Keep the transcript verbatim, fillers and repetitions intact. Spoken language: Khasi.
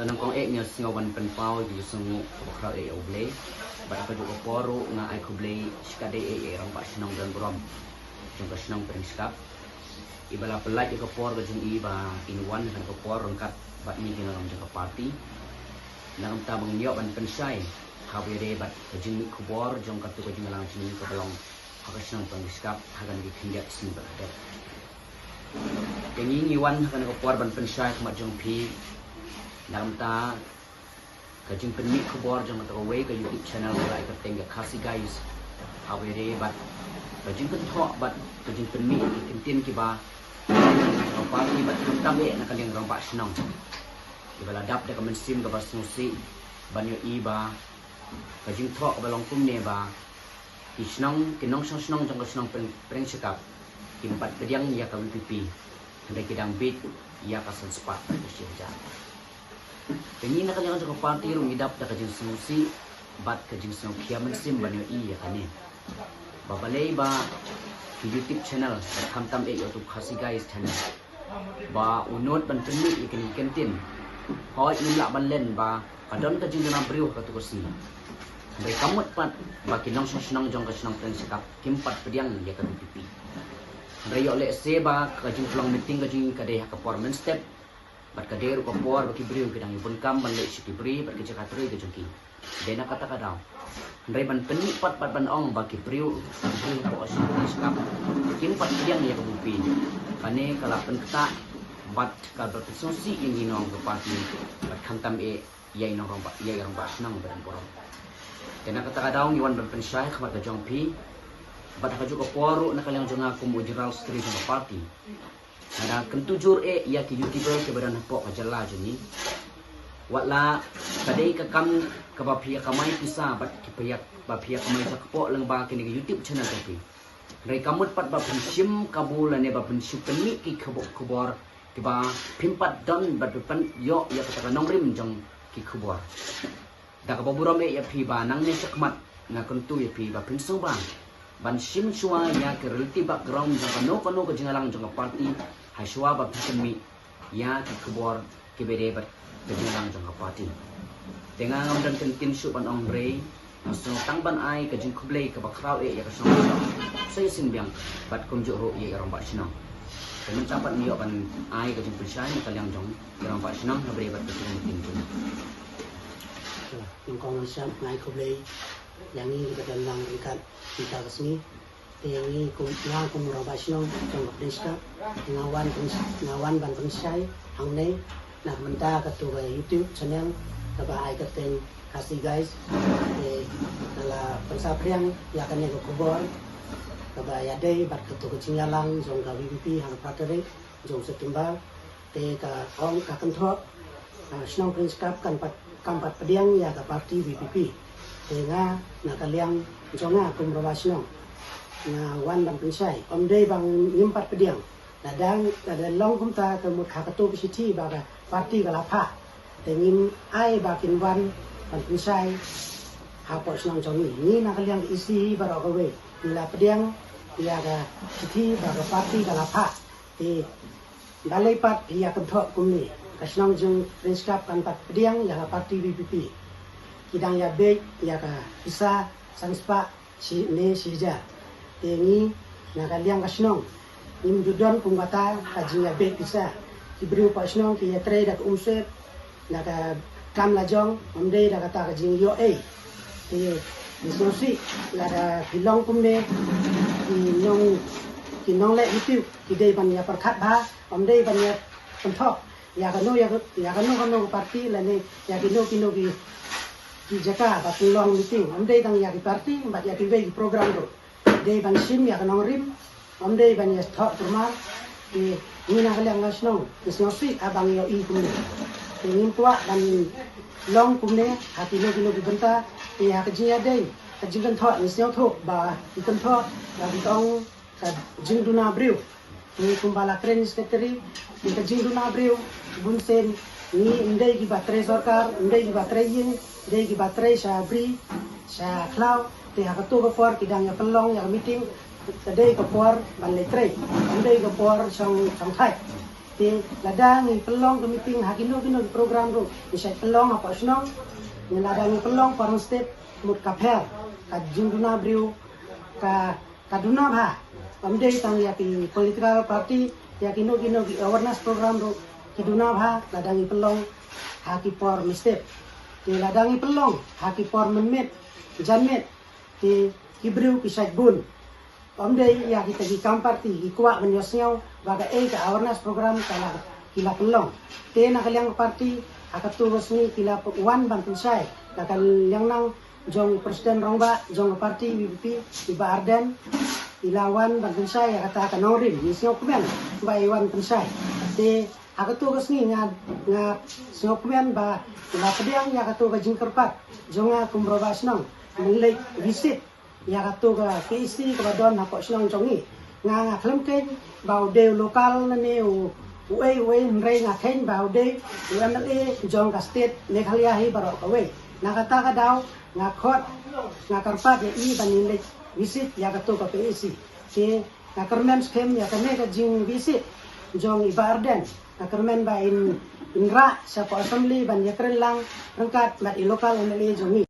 Nangkong eh ngi sngew ban pynpaw ïa ka jingsngewnguh kaba khraw eh ïa U Blei. Bad ha kajuh ka por ruh nga ai khublei shikatdei eh ïa i rangbah shnong don burom jong ka shnong Pringshkap. Iba la pynlait ïa ka por ka jong i ba in wan ha ka por ryngkat bad ngi ki nongïalam jong ka party. Na ka bynta ba ngin ïoh ban pynshai haba ïadei bad ka jingmih khubor jong katu ka jingïalang jong ngi kaba long ha ka shnong Pringshkap ha kane ki khyndiat sngi ba la dep. Te ngi ngi wan ha kane ka por ban pynshai ha khmat jong phi na ka bynta ka jingpynmih khubor jong kata kawei ka YouTube channel kaba la ai kyrteng ka Khasi Guys. Haba ïadei bad ka jingkynthoh bad ka jingpynmih ki kyntien kiba ka party bad khamtam eh na ka liang rangbah shnong. Iba la dap da ka mynsiem kaba sngewsih ban ïohi ba ka jingthoh kaba long kumne ba ki shnong, ki nongshong shnong jong ka shnong Pring, Pringshkap kim pat pdiang ïa ka VPP. Hynrei ki dang bieit ïa ka san spah bad ka shi hajar. Te ngi na ka liang jong ka party ruh ngi dap da ka jingsngewsih bad ka jingsngewkhia mynsiem ban ïohi ïa kane. Ba balei ba ki YouTube channel bad khamtam eh ïa utu Khasi Guys channel ba u nud ban pynmih ïa kine ki kyntien. Hooid ngim lah ban len ba ka don ka jingduna briew ha katu ka sngi. Hynrei ka mut pat ba ki nongshong shnong jong ka shnong Pringshkap kim pat pdiang ïa ka VPP. Hynrei ïoh lehse ba ka jingpynlong meeting ka jong ngi ka dei ha ka por mynstep bad ka dei ruh ka por ba ki briew ki dang ïa bun kam ban leit sha ki bri bad ki jaka trei ka jong ki. Dei na kata ka daw. Hynrei ban pynmih pat bad ban ong ba ki briew, ki briew hapoh shnong Pringshkap kim pat pdiang ïa ka VPP. Kane ka la pynktah bad ka la pynsngewsih ïa ngi nong ka party bad khamtam eh ïa i nongrangbah, ïa i rangbah shnong ba don burom. Te na kata ka daw ngi wan ban pynshai ha khmat ka jong phi bad ha kajuh ka por ruh na ka liang jong nga kum u General Secretary jong ka party. Nga dang kyntu jur eh ïa ki YouTuber kiba don hapoh ka jylla jong ngi. Wat la ka dei ka kam kaba phi ïa kamai pisa bad kiba phi ïa, ba phi ïa kamai jakpoh lyngba kine ki YouTube channel jong phi. Hynrei ka mut pat ba phin shim kabu lane ba phin shu pynmih ki khubor, khubor kiba phim pat don bad phin ïoh ïa kata ka nongrim jong ki khubor. Da kaba burom eh ïa phi ba nangne shakhmat nga kyntu ïa phi ba phin sngewbha ban shim shuwa ïa ki relative background jong kano kano ka jingïalang jong ka party ha shuwa ba phi pynmih ïa ki khubor kiba dei bad ka jingïalang jong ka party. Te nga ngam don kyntien shuh ban ong hynrei nga sngew tang ban ai ka jingkhublei kaba khraw eh ïa ka shnong sa ïa sing biang bad kumjuh ruh ïa i rangbah shnong. Te mynta pat ngi ïoh ban ai ka jingpynshai na ka liang jong i rangbah shnong ha bad ka jingpynshai. Nyngkong ngan shah ngai khublei ïa ngi kiba don lang ryngkat mynta ka sngi. Te ïa ngi kum, nga kum u rangbah shnong jong ka Pringshkap, nga wan pyn, nga wan ban pynshai hangne na ka bynta katu ka YouTube channel kaba ai kyrteng Khasi Guys. Te nga la pynsaphriang ïa kane ka khubor kaba ïadei bad katu ka jingïalang jong ka VPP ha ka phra tarik jong September. Te ka ong ka kynthoh, ah, shnong Pringshkap kan pat, kam pat pdiang ïa ka party VPP. Te nga na ka liang jong nga kum rangbah shnong nga wan ban pynshai, ym dei ba ngim pat pdiang. Lada, lada long kumta ka mut ha katu ka shithi ba ka party ka la phah. Te ngim ai ba kin wan ban pynshai hapoh shnong jong ngi. Ngi na ka liang ka EC baroh kawei ngi la pdiang ïa ka shithi ba ka party ka la phah. Te balei pat phi ïa kynthoh kumne, ka shnong jong Pringshkap kan pat pdiang ïa ka party VPP. Ki dang ïa beit ïa ka pisa san spah shi ne shi hajar. Te ngi na ka liang ka shnong ngim ju don kum kata ka jingïabeit pisa. Ki briew hapoh shnong ki ïatrei da ka umsyep, da ka kam lajong, ym dei da kata ka jingïoh ei. Te ngi sngewsih lada ki long kumne, ki nong, ki nongleh YouTube ki dei ban ïa pyrkhat bha, ym dei ban ïa kynthoh ïa kano, ïa ka, ïa kano kano ka party lane ïa kino kino ki, ki jaka ba pynlong meeting. Ym dei tang ïa ki party bad ïa kiwei ki program ruh. Dei ban shim ïa ka nongrim, ym dei ban ïa thoh kulmar. Te ngi na ka liang ka shnong ngi sngewsih haba ngi ïohi kumne. Te ngim kwah ban long kumne ha kino kino ki bynta. Te ha ka jingïadei ka jingkynthoh ngi sngewthuh ba ki kynthoh ba ki ong ka jingduna briew. Ngi kumba la kren secretary, ngi ka jingduna briew, bun sien ngi ym dei kiba trei sorkar, ym dei kiba trei ïing, dei kiba trei sha bri sha khlaw. Te ha katu ka por ki dang ïa pynlong ïa ka meeting, ka dei ka por ban leit trei, ym dei ka por shong, shongthait. Te lada ngi pynlong ka meeting ha kino kino ki program ruh, ngi shait pynlong hapoh shnong. Ngi lada ngi pynlong por mynstep, mut ka pher, ka jingduna briew, ka ka duna bha. Ym dei tang ïa ki political party, ïa kino kino ki awareness program ruh ki duna bha lada ngi pynlong ha ki por mynstep. Te lada ngi pynlong ha ki por mynmiet, janmiet, te ki briew ki shait bun. Ym dei ïa kita ki kam party ki kwah ban ïohsngew ba kaei ka awareness program ka la ki la pynlong. Te na ka liang ka party ha kato ka sngi ki la wan ban pynshai da ka liang nang jong President Rangbah jong ka party VPP, i Bah Ardent, i la wan ban pynshai ïa kata ka nongrim. Ngi sngewkmen ba i wan pynshai. Te ha kato ka sngi nga, nga sngewkmen ba i la pdiang ïa kato ka jingkyrpad jong nga kum u rangbah shnong ban leit visit ïa kato ka KAC kaba don hapoh shnong jong ngi. Nga, nga khlem khein ba u dei u local lane u, uei uei, hynrei nga khein ba u dei u MLA jong ka state Meghalaya hi baroh kawei. Na kata ka daw nga khot, nga kyrpad ïa i ban ïaleit visit ïa kato ka KAC. Te nga kyrmen skhem ïa kane ka jingvisit jong i Bah Ardent. Nga kyrmen ba in, in rah shapoh assembly ban ïakren lang ryngkat bad i local MLA jong ngi.